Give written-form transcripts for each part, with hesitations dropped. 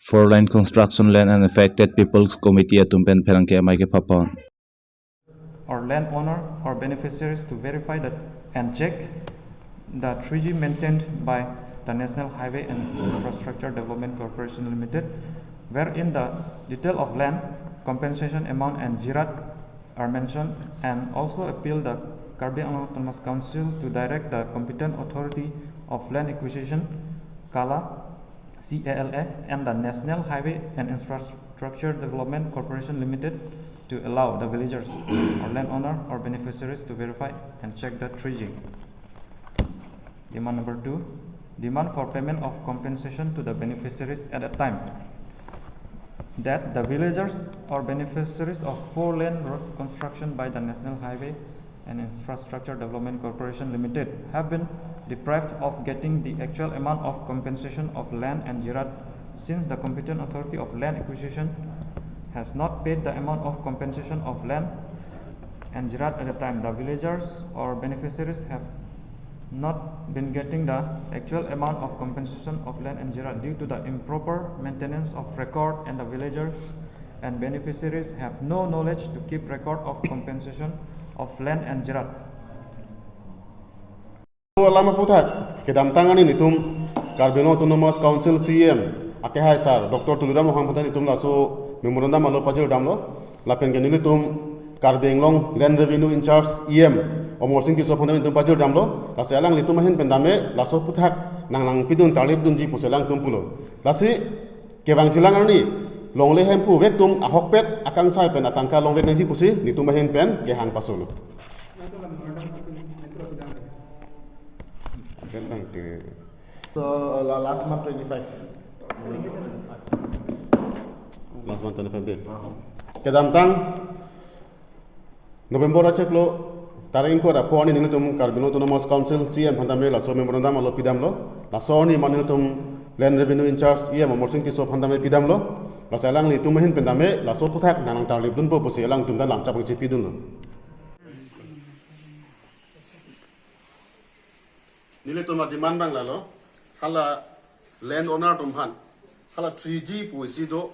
Four Lane Construction Land and Affected People's Committee atum pen pherang ke amai ke phapon. Or landowner or beneficiaries to verify that and check the 3G maintained by the National Highway and Infrastructure Development Corporation Limited, wherein the detail of land, compensation amount and Jirat are mentioned, and also appeal the Karbi Anglong Autonomous Council to direct the competent authority of land acquisition, CALA, CALA, and the National Highway and Infrastructure Development Corporation Limited to allow the villagers or landowner or beneficiaries to verify and check the 3G. Demand number 2, demand for payment of compensation to the beneficiaries at a time that the villagers or beneficiaries of 4-lane road construction by the National Highway and Infrastructure Development Corporation Limited have been deprived of getting the actual amount of compensation of land and Jirat, since the competent authority of land acquisition has not paid the amount of compensation of land and Jirat at the time. The villagers or beneficiaries have not been getting the actual amount of compensation of land and Jirat due to the improper maintenance of record, and the villagers and beneficiaries have no knowledge to keep record of compensation of land and Jirat. Lama puthak kedam tangani nitum Karbi Anglong Autonomous Council CM akehai sir Dr. Tuliram Ronghang phantani nitum laso memorandum alo pajil damlo lapen ke nilitum Karbi Anglong Land Revenue in Charge EM Omor Singh Tiso phantani nitum pajil damlo lasi alang litum ahin pendame laso puthak nang pidun tarlip dun ji puselang tumpulo lasi kebang chilang arni longle hem phu vek tum ahok pet akang sai pen atangka long vek nang ji pusi nitum ahin pen gehang pasulo. So last month 25. Last month 25 day. Kedam tang November achek lo taring ko ra phoni ninitum Karbi Anglong Autonomous Council CM phandame laso memorandum alo pidam lo laso ni manitum Land Revenue in Charge EM Amor Singh Tiso phandame pidam lo laso alang ni tumahin pendame laso puthak nanang tarlip dun po pusi alang tumda lamcha pangchi pidun lo. Nile tuma demand bang lalo hala land owner tumhan hala 3G puisi do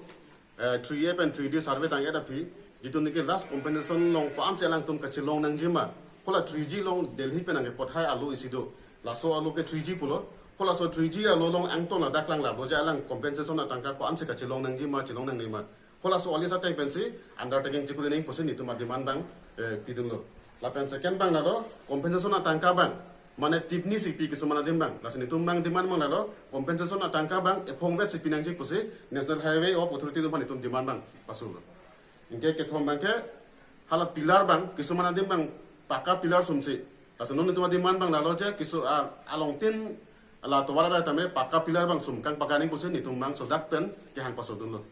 3F and 3D survey tang eta phi jitu niki last compensation long pam se lang tum kachi long nang jima hala 3G long Delhi pe nang pothai alu isi do laso alu ke 3G pulo hala so 3G alu long angton la daklang la boja lang compensation na tangka ko am se kachi long nang jima chi long nang nima hala so alisa tang pensi undertaking jikuri ning posi ni tuma demand bang pidun lo la pen second bang lalo compensation na tangka bang mane tipni sipi kisumana dimbang lasini tumbang demand mang lalo compensation atangka bang ephong bet sipi nangji pusi National Highway of Authority dumpan itum demand bang pasulo inke kethom bang ke hala pillar bang kisumana dimbang paka pillar sumsi lasini non tuma demand bang lalo je kisu along tin la towara ra tame paka pillar bang sum kang paka ning pusi nitum bang sodak pen ke hang paso dunlo.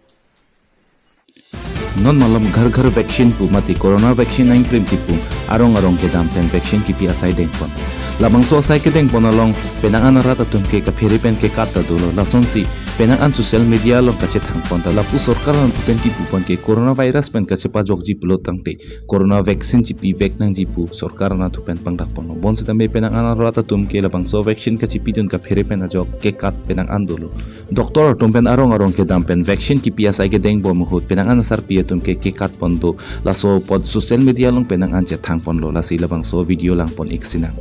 Non malam ghar ghar vaccine pu mati corona vaccine nine cream tipu arong arong ke dam pen vaccine kipi asai deng pon labang so asai ke deng pon along penang an rata tum ke ka pheri pen ke kat ta dulo lason si penang an social media long ka che thang pon ta lapu sarkar an pen ki pu pon ke corona virus pen ka che pa jok ji pulo tang te corona vaccine chi pi vek nang ji pu sarkar na thu pen pang dak pon bon se ta me penang an rata tum ke labang so vaccine ka chi pi dun ka pheri pen a jok ke kat penang an dulo doctor tum pen arong arong ke dam pen vaccine ki pi asai ke deng bo mu hut penang an sar pi tum ke ke kat pon do laso pod social media long penang an che thang pon lo lasi labang so video lang pon iksina.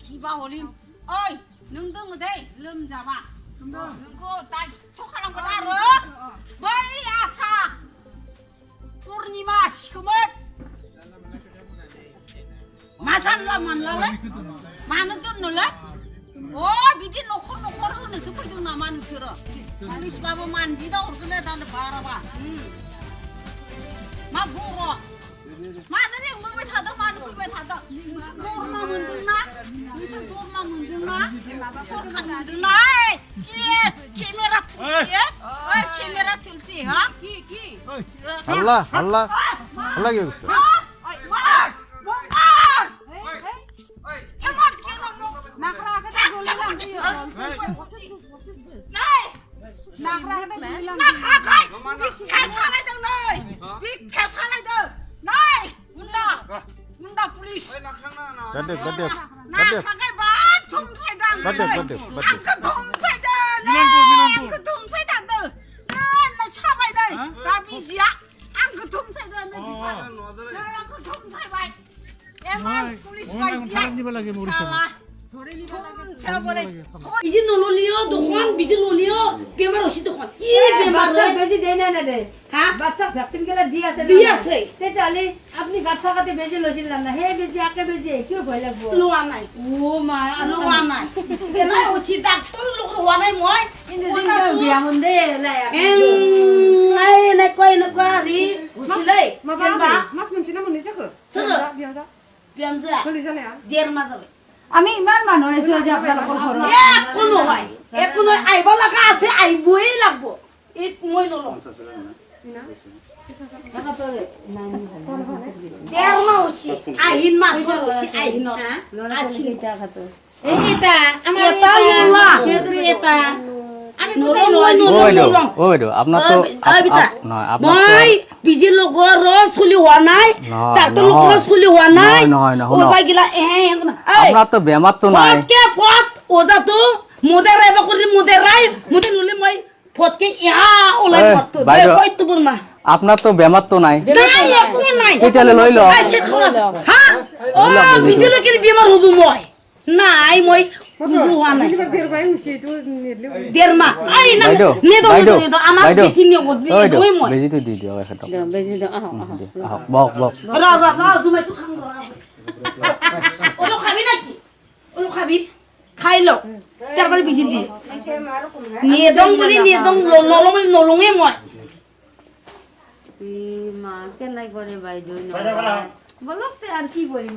কিবা হলিম ওই নों दङ दै लोमजाबा नोंखौ दायथ' खालामगोन आरो बै आसा पुर्निमा सिखोमोन मा जानला मानलालै मानो दोननोलै अ बिदि न'खर न'खर होनोसो फैदों नामा नोंसोरो पुलिसबाबो मानजिना हरगोन दानो बाराबा मा बर' मानो लेंबोबाय थादों मानो फैबाय थादों नोंसोर दरमा मोनदोंना नोंसोर दरमा मोनदोंना सरखार मोनदोंना केमेरा थुलसि ओइ केमेरा थुलसि हा कि कि হাল্লা হাল্লা হাল্লা কি হচ্ছে नै गुन्डा गुन्डा पुलिस গাডে গাডে বিজি নললিও দোকান বিজি নলিও বেমাৰ হৈছে দোকান কি বেমাৰ বেজি দেই না দে হ্যাঁ বাচ্চা ভ্যাকসিন গেলা দি আছে দি আছে তেতালে আপনি গাছা কাতে বেজি লইছিলাম না হে বেজি আকে বেজি কি ভয় লাগবো লোৱা নাই ও মা লোৱা নাই কেনা হৈছে ডাক্তৰ লোক হোৱা নাই মই বিয়া মন দে নাই নাই কই নকৱা ৰি হৈছিলে যেনবা মাছ मोनसे ना मोननै जाखो বিয়ামজা गोरलै जानाया দেৰ মাহ যাবে আমি ইমান মানুহ আছো আজি আপোনালোকৰ ঘৰত একো নহয় একো নহয় আহিব লগা আছে আহিবই লাগব এই মই নলওঁ দেৰ মাহ হৈছে আহিন মাছ হৈছে আহিনত এটা এটা লোলা এটা মই বিজি লগৰ চুলি হোৱা নাই ডাক্তৰ লোকৰ চুলি হোৱা নাই ওজা গিলা আপোনাৰ বেমাৰটো নাই ফট ওজাটো মোদে ৰাইবা কৰি মোদে ৰাই মোদে নলে মই ফটকে ইহা ওলাই ফটটো হয়তো বৰ্মা আপোনাৰ তো বেমাৰটো নাই নাই একো নাই তেতিয়াহ'লে লৈ লওক হা অ বিজি লগৰ বেমাৰ হ'ব মই নাই মই হোৱা নাই দেৰ মাহ বেজিটো দি দিয়ক এখেতক আহক বহক বহক অলপ খাবি নেকি অলপ খাবি খাই লওক তাৰপৰা বেজি দি নেদং বুলি নেদং নলওঁ বুলি নলওঁৱে মই মা কেনে কৰে বাইদেউ বলক আৰু কি কৰিম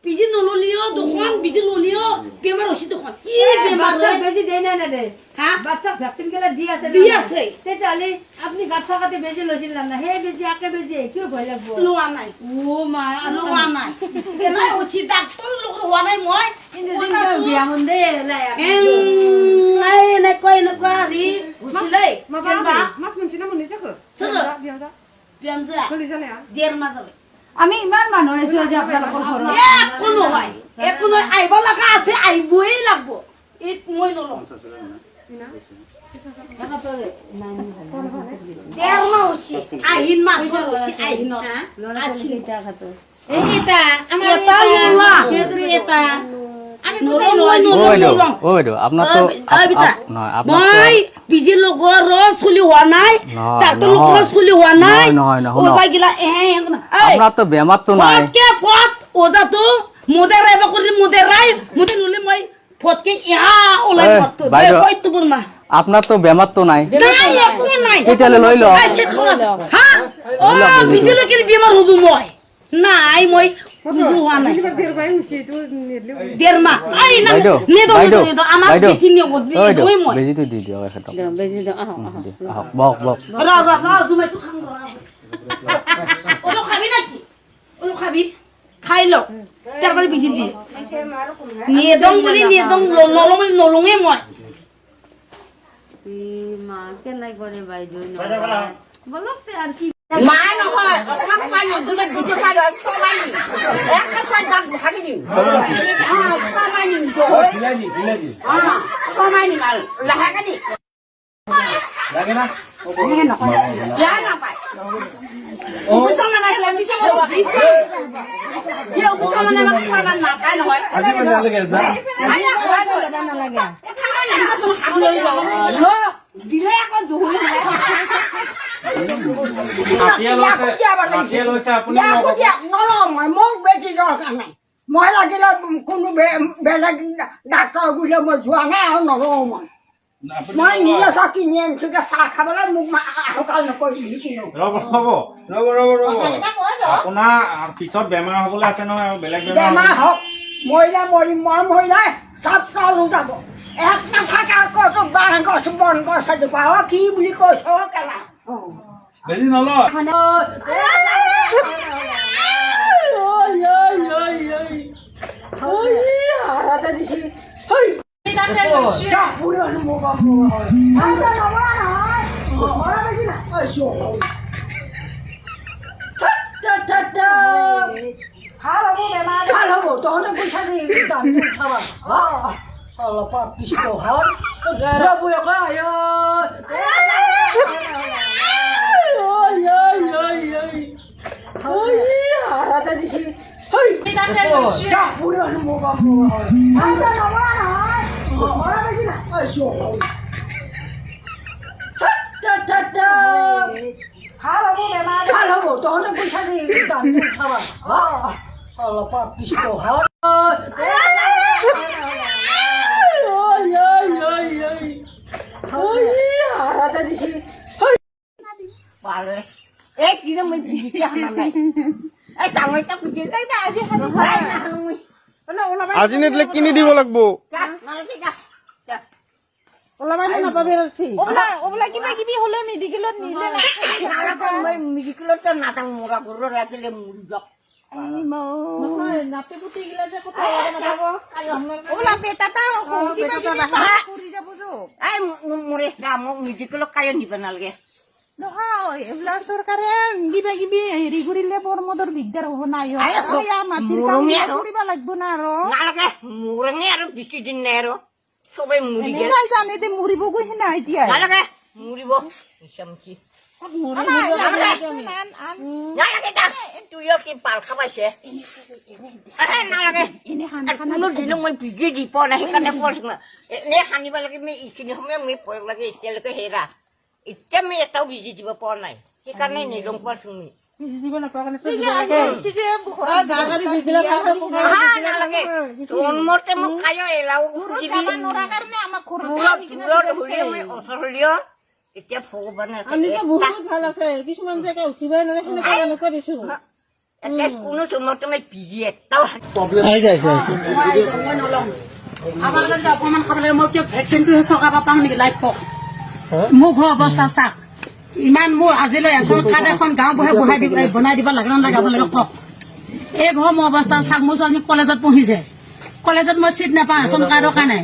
বিজি নললিও দোকান বিজি নলিও বেমাৰ হৈছে দোকান কি বেমাৰ বেজি দেই না দে হ্যাঁ বাচ্চা ভ্যাকসিন গেলা দি আছে দি আছে তেতালে আপনি গাছা কাতে বেজি লইছিলাম না হে বেজি আকে বেজি কি ভয় লাগবো লোৱা নাই ও মা লোৱা নাই কেনা হৈছে ডাক্তৰ লোক হোৱা নাই মই বিয়া মন দে নাই নাই কই নকৱা ৰি হৈছিলে যেনবা মাছ मोनसे ना मोननै जाखो বিয়ামজা गोरलै जानाया দেৰ মাহ যাবে আমি ইমান মানুহ আছো আজি আপোনালোকৰ ঘৰত একো নহয় একো নহয় আহিব লগা আছে আহিবই লাগব এই মই নলওঁ দেৰ মাহ হৈছে আহিন মাছ হৈছে আহিনত এটা এটা লোলা এটা মই বিজি লগৰ চুলি হোৱা নাই ডাক্তৰ লোকৰ চুলি হোৱা নাই ওজা গিলা আপোনাৰ বেমাৰটো নাই ফট ওজাটো মোদে ৰাইবা কৰি মোদে ৰাই মোদে নলে মই ফটকে ইহা ওলাই ফটটো হয়তো বৰ্মা আপোনাৰ তো বেমাৰটো নাই নাই একো নাই তেতিয়াহ'লে লৈ লওক হা অ বিজি লগৰ বেমাৰ হ'ব মই নাই মই হোৱা নাই দেৰ মাহ বেজিটো দি দিয়ক এখেতক আহক বহক বহক অলপ খাবি নেকি অলপ খাবি খাই লওক তাৰপৰা বেজি দি নেদং বুলি নেদং নলওঁ বুলি নলওঁৱে মই মা কেনে কৰে বাইদেউ বলক আৰু কি মা নহয় অকণমান খোৱাই নজুলে বিজু খাই ছমাই নিম একে ছয় দাঁত ভাগি দিম ছমাই নিম ছমাই নিম আৰু লাহেকে দি বেয়া নাপায় নাপায় নহয় দিলে আকৌ জুহুলি মোক বেছি দৰকাৰ নাই মই লাগিলে কোনো বেলেগ ডাক্তৰ গুৰিলে মই যোৱা নাই আৰু নলওঁ মই মই নিজে চাহ কিনি আনিছোগে চাহ খাবলৈ মোক আহুকাল নকৰিবি কোনো ৰ'ব ৰ'ব ৰ'ব ৰ'ব ৰ'ব আপোনাৰ পিছত বেমাৰ হ'বলৈ আছে নহয় আৰু বেলেগ বেমাৰ হওক মৰিলে মৰিম মই মৰিলে চব তলো যাব এক নাথাকে আকৌ বাঁহ গছ বন গছ এজোপা অ কি বুলি কৈছ কেলা বেজি নলয় ভাল হ'ব বেমাৰ। ভাল হ'ব, তহঁতে পইচা দি দামটো উঠাবা। অলপ পিছত ভাল হ'ব, বেমাৰ ভাল হ'ব, তহঁতে পইচা দি দামটো উঠাবা। অলপ পিছত আজি নিদিলে কিনি দিব লাগিব। নহয়, এইবিলাক চৰকাৰে কিবা কিবি হেৰি কৰিলে বৰমদৰ দিগদাৰ হ'ব নাই, মাটিৰ কাম কৰিব লাগিব না। আৰু নালাগে, মৰঙে আৰু বেছি দিন নাই আৰু চবে মৰি গ'ল। জানে দে মৰিব গৈ নাই এতিয়া। নালাগে মৰিব, কোনো দিনো মই বিজি দি পোৱা নাই, সেইকাৰণে কৈছো এনে সানিব লাগে। এইখিনি সময় মই পঢ়িব লাগে, এতিয়ালৈকে হেৰা এতিয়া মই এটাও বিজি দিব পৰা নাই, সেইকাৰণে নিলং পাইছো মই। জন্মতে মোক খাই এলাও এতিয়া ভগৱানে বহুত ভাল আছে, কিছুমান জেগা উঠিবই নোৱাৰে, সেনেকুৱা এনেকুৱা দিছো। কোনো জন্মতে মই বিজি এটাও আপোনালোকে যদি অকণমান খাব লাগে, মই কিয় ভেকচিনটোহে চৰকাৰৰ পৰা পাওঁ নেকি? লাইফ কওক, মোৰ ঘৰৰ অৱস্থা চাওক, ইমান মোৰ আজিলৈ ৰেচন কাৰ্ড এখন গাঁও বহে বহাই দিব বনাই দিব লাগে নালাগে আপোনালোকে কওক। এই ঘৰ মোৰ অৱস্থা চাওক, মোৰ ছোৱালী কলেজত পঢ়িছে, কলেজত মই চিট নাপাওঁ ৰেচন কাৰ্ডৰ কাৰণে।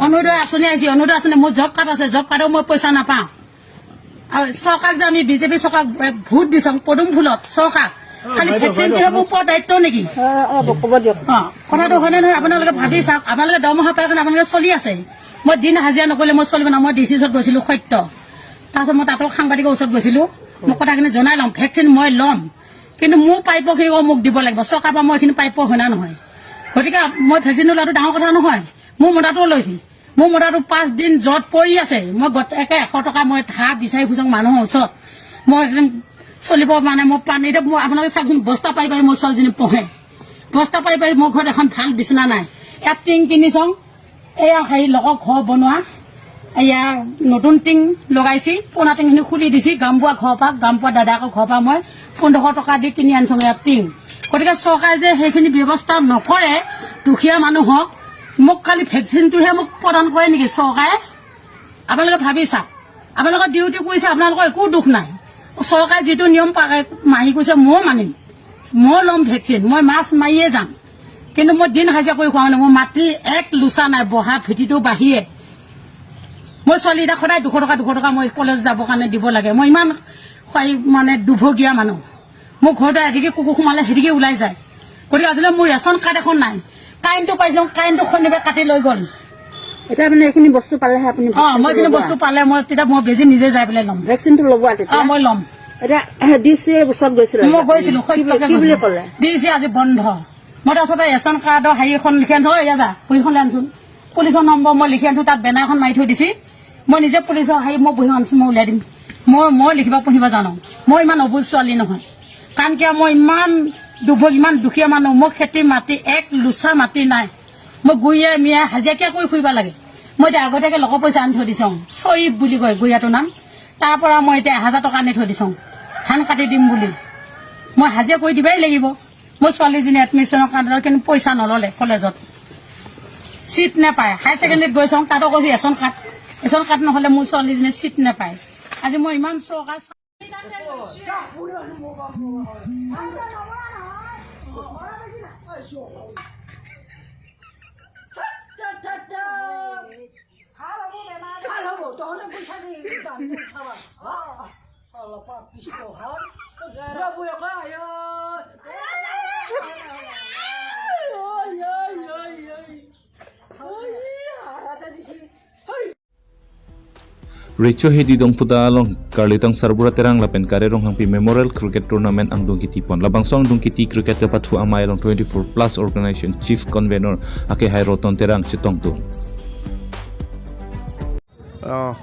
অৰুণোদয় আঁচনি আহিছে, অৰুণোদয় আঁচনি মোৰ জব কাৰ্ড আছে, জব কাৰ্ডৰ মই পইচা নাপাওঁ। আৰু চৰকাৰক যে আমি বিজেপি চৰকাৰক ভোট দিছো পদুম ফুলত, চৰকাৰক খালি ভেকচিনটোহে মোৰ ওপৰত দায়িত্ব নেকি? অ, কথাটো হয়নে নহয় আপোনালোকে ভাবি চাওক। আপোনালোকে দৰমহা পাই কাৰণে আপোনালোকে চলি আছে। মই দিন হাজিৰা নকৰিলে মই চলিব না। মই ডি চি ওচৰত গৈছিলো সত্য, তাৰপিছত মই তাতো সাংবাদিকৰ ওচৰত গৈছিলো, মই কথাখিনি জনাই ল'ম, ভেকচিন মই ল'ম, কিন্তু মোৰ প্ৰাপ্যখিনি মোক দিব লাগিব, চৰকাৰৰ পৰা মই এইখিনি প্ৰাপ্য হয় না নহয়। গতিকে মই ভেকচিন লোৱাটো ডাঙৰ কথা নহয়। মোৰ মতাটোও লৈছিল, মোৰ মতাটো 5 দিন য'ত পৰি আছে, মই একে 100 টকা মই ধাৰ বিচাৰি ফুৰিছোঁ মানুহৰ ওচৰত, মই একদম চলিব মানে মোৰ পানী। এতিয়া মই আপোনালোকে চাওকচোন, বস্তা পাই পাই মোৰ ছোৱালীজনী পঢ়ে, বস্তা পাই পাই মোৰ ঘৰত এখন ভাল বিচনা নাই। ইয়াত টিং কিনিছোঁ, এয়া হেৰি লগৰ ঘৰ বনোৱা, এয়া নতুন টিং লগাইছি, পুৰণা টিংখিনি খুলি দিছি। গামবোৱা ঘৰৰ পৰা, গামবোৱা দাদাকৰ ঘৰৰ পৰা মই 1500 টকা দি কিনি আনিছোঁ ইয়াত টিং। গতিকে চৰকাৰে যে সেইখিনি ব্যৱস্থা নকৰে দুখীয়া মানুহক, মোক খালি ভেকচিনটোহে মোক প্ৰদান কৰে নেকি চৰকাৰে? আপোনালোকে ভাবি চাওক। আপোনালোকৰ ডিউটি কৰিছে, আপোনালোকৰ একো দুখ নাই। চৰকাৰে যিটো নিয়ম মাহি কৈছে ময়ো মানিম, ময়ো ল'ম ভেকচিন, মই মাছ মাৰিয়ে যাম, কিন্তু মই দিন হাজিৰা কৰি খোৱা নাই। মোৰ মাটি এক লোচা নাই, বহা ভেটিটো বাহিৰে। মই ছোৱালী এতিয়া সদায় 200 টকা 200 টকা মই কলেজ যাবৰ কাৰণে দিব লাগে। মই ইমান মানে দুভগীয়া মানুহ, মোৰ ঘৰতে এদিকে কুকুৰ সোমালে সেইদিকে ওলাই যায়। গতিকে আজিলৈ মোৰ ৰেচন কাৰ্ড এখন নাই, কাৰেণ্টটো পাইছিলো, কাৰেণ্টটো শনিবাৰে কাটি লৈ গ'ল। এতিয়া আপুনি এইখিনি বস্তু পালেহে আপুনি? অ, মই এইখিনি বস্তু পালে মই তেতিয়া মই বেজি নিজে যাই পেলাই ল'ম। ভেকচিনটো ল'ব? অ, মই ল'ম। এতিয়া ডি চি ওচৰত গৈছিলে? মই গৈছিলো। কি বুলি ক'লে? ডি চি আজি বন্ধ। মই তাৰপিছতে ৰেচন কাৰ্ডৰ হেৰি এখন লিখি আনিছো, এয়া যা বহীখন আনিছোন, পুলিচৰ নম্বৰ মই লিখি আনিছো, তাত বেনাৰখন মাৰি থৈ দিছি। মই নিজে পুলিচৰ হেৰি মই বহী আনিছো, মই উলিয়াই দিম। মই লিখিব পঢ়িব জানো, মই ইমান অবুজ ছোৱালী নহয়। কাৰণ কিয় মই ইমান দুভোগ, ইমান দুখীয়া মানুহ, মোৰ খেতি মাটি এক লোচা মাটি নাই। মই গুৰিয়াই মিয়াই হাজিৰা কৰি ফুৰিব লাগে। মই এতিয়া আগতীয়াকে লগৰ পইচা আনি থৈ দিছো, চয়ীব বুলি কয় গুৰিয়াটোৰ নাম, তাৰ পৰা মই এতিয়া 1000 টকা আনি থৈ দিছো, ধান কাটি দিম বুলি। মই হাজিৰা কৰি দিবাই লাগিব। মোৰ ছোৱালীজনী এডমিশ্যনৰ কাৰণে কিন্তু পইচা নল'লে, কলেজত চিট নাপায়। হায়াৰ ছেকেণ্ডেৰীত গৈ চাওঁ, তাতো কৈছো ৰেচন কাৰ্ড, ৰেচন কাৰ্ড নহ'লে মোৰ ছোৱালীজনী চিট নাপায়। আজি মই ইমান চৰকাৰ ভাল হ'ব, তহঁতে পইচা দি দামটো উঠাবা। অলপ পিছত Richo hedi dong puda along Karlitang Sarbura Terang lapen kare rong hangpi Memorial Cricket Tournament ang dong kiti pon labang song dong kiti cricket ka pathu amai along 24 plus organization chief convener ake hai Roton Terang chitong tu.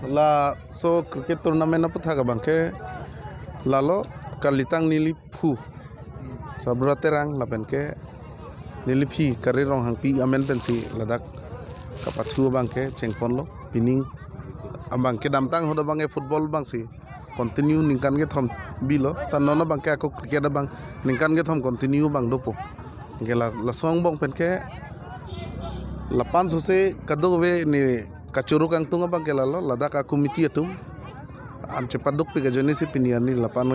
La so cricket tournament apu thaga bangke lalo Karlitang nili phu Sarbura Terang lapen ke nili phi kare rong hangpi amen pensi ladak kapathu bangke chengpon lo pining bangke damtang hodo bangke football bangsi continue ningkan ge thom bilo tan nono bangke ako cricket bang ningkan ge thom continue bang dopo ge la lasong bong penke lapan sose kado we ni kachuru kang tunga bangke lalo ladak aku miti atum am cepaduk pe gajoni si piniani lapan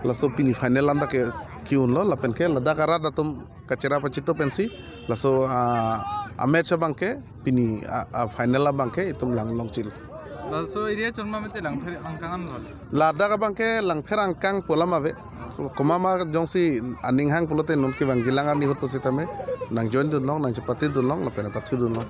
laso pini final anda ke kiun lo lapen ke ladak arat atum kachera pachito pensi laso a match bangke pini a final bangke itum lang long chil laso area chonma mete langpher angkangan lo ladak bangke langpher angkang pola mabe komama jongsi aning hang polote non ke bang gilang ani hot positame nang join dun long nang chapati dun long lapen pathu dun long.